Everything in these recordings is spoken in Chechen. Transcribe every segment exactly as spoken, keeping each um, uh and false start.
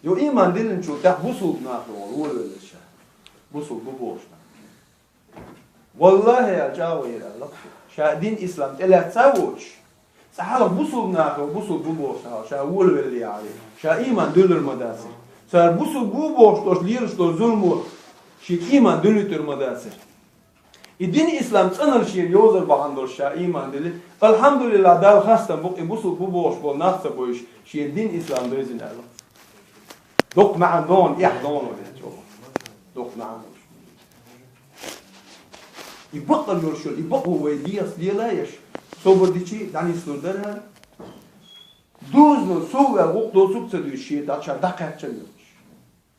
Йо, иман диллинчул тӀехь бусулба нах йолу волавелла ша. Бусулба бу бохуш нах. Валлахи, аьлла, чӀагӀо йира аьлла. Ша дин ислам тӀелаьцна а воцуш, цкъа хьалха бусулба нах йолу, бусулба бу бохуш нах, ша волавелла яхье, ша иман дуьллур ма дацара. Цара бусулба бу бохуш долуш лелаш долу зулмо шега иман дуьллуьйтур ма дацара. И дин ислам цӀанал шена йовзар бахьана долуш ша иман дили. Алхьамдулиллахь, Далла хастам бу-кх, и бусулба бу бохуш болу нах ца бойуш, шена дин ислам девзина аьлла. Доккха маьӀна догӀу, эхь догӀу вайн чӀогӀа. Доккха маьӀна долуш. И бакъ йолуш йолу, и бакъо вай лес лелаеш, собар дичи дӀанислур дара. Дузано сов ваьлла гӀукъ доцург ца дуьйцуш, шен дӀа ша дӀакхаьчча а йолуш.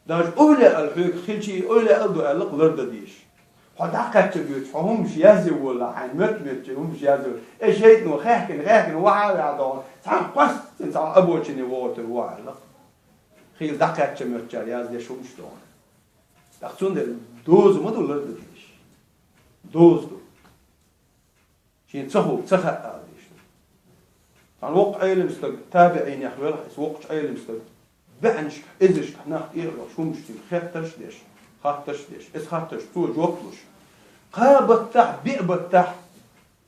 Даже ойла аьлла хьоьга хилчий, ойла аьлла ду аьлла-кх лардан дезаш. Хьо дӀакхаьчча а дуьйцуш, хьо хӀумаш язъе волла, хьайн моьтту-моьтту хӀумаш язъе. Э, шайтано хаьхкина, хаьхкина, вахьа а ваьхьа догӀу, цхьаьна кхоьссина, цхьаьна обочине вогӀур ву аьлла-кх. Хийла дӀакхаьчча моьттучара яздеш хӀумаш догӀу. ТӀаккха цундела доза ма ду лардан дезаш. Доза ду. Шена ца ховлу, ца хаьа ала дезаш ду. Цхьана воккха Ӏелам стаг, табиӀинех велахь, иза воккхачу Ӏелам стаг, бӀеннашкахь, эзаршкахь нах тӀера а вахча, хӀумаш цуьнга хеттарш а деш, хаттарш а деш, иза хаттарш цо жоп луш. Кхаа баттахь, биъ баттахь,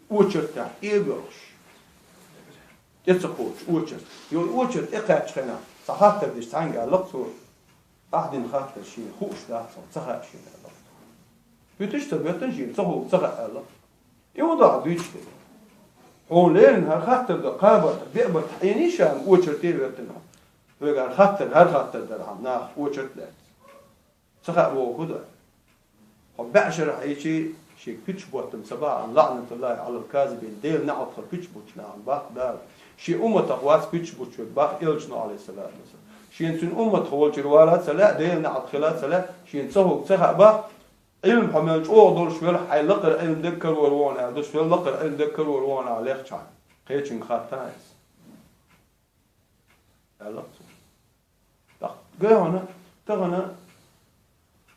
очертехь тӀе а боьлхуш, тӀе ца кхочуш, очерт. Йо, очерт тӀекхаьччу хенахь, цхьа хаттар деш цхьаьнга аьлла-кх цо, ахь дина хаттар шена хууш дац хьуна, ца хаьа шена аьлла-кх. ХӀуьттуш а ца боьттина шена, ца ховлу, ца хаьа аьлла-кх. И хӀун ду ахь дуьйцуш дерг? Хьуна леррина хӀара хаттар дан кхаа баттахь, биъ баттахь Ӏийний ша, очерте а хӀоьттина хьо. Хьоьга хӀара хаттар, хӀара хаттар дархьама, наха очерт а лаьцна. Ца хаьа бохург хӀун ду? Хьо бӀе шарахь Ӏийчий, шега пуьташ боттам ца бахь, амма лаӀнатуллахӀи Ӏалал казибин, Делан неӀалт хила пуьташ буттучу нахана баккха Дала. Шен умматах вац пуьташ буттуш верг, баккха Элчано, Ӏалайхиссалату вассалам. Шена цуьнан умматах волчуьра вала а ца лаьа, Делан неӀалт хила а ца лаьа, шена ца ховлу, ца хаьа баккха. Ӏилма хьо мел чӀогӀа долуш велахь, хьайн лакхара Ӏилма дерг карор ву хьуна аьлла, даш велла лакхара Ӏилма дерг карор ву хьуна аьлла лехча хьан, кхечуьнга хаттахьа иза. Аьлла-кх цо. ТӀаккха гой хьуна, тахана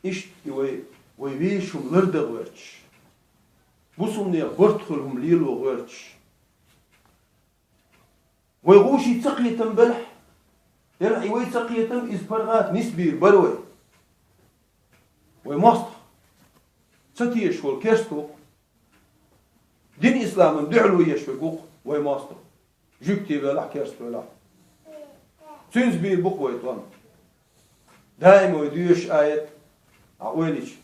иштта и вай, вай вешан хӀума лардан гӀоьртуш, бусулнех барт хуьлу хӀума лело гӀоьртуш. Вай гӀуший ца кхетам белахь, делахь и вай ца кхетам, иза паргӀат нисбийр бара вай. Вай мостагӀа ца тешаш волу керста ву-кх. Дин исламан дуьхьал ву еш верг ву-кх вай мостагӀа. Жуьгти велахь, керста велахь. Цуьнца бийр бу-кх вай тӀом. Даим вай доьшуш аят, ахь ойла йича.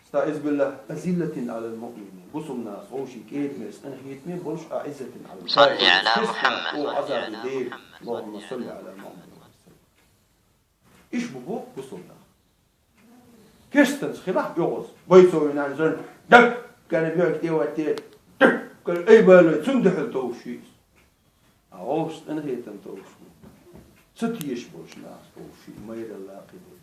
АстагӀизбиллахӀ, азиллатин Ӏалал муъминин. Бусулнас вовшийн кӀедаме, цӀанхетаме болуш, аӀиззатин Ӏалал кафирин. Керстанаш чӀогӀа Ӏазабе дер. Аллахумма салли Ӏала Мухьаммад ва саллим. Иш бу боху бусулнах. Керстанца хилахь оьгӀаз. Бойцовый нана зан, дак, гана бёрк тӀе ватте, дак, гана ай балой, цунна дуьхьал товш ю иза. А вовшашца цӀанхетам товш ю. Ца тешаш болчу нахаца товш ю, майралла кхидерг.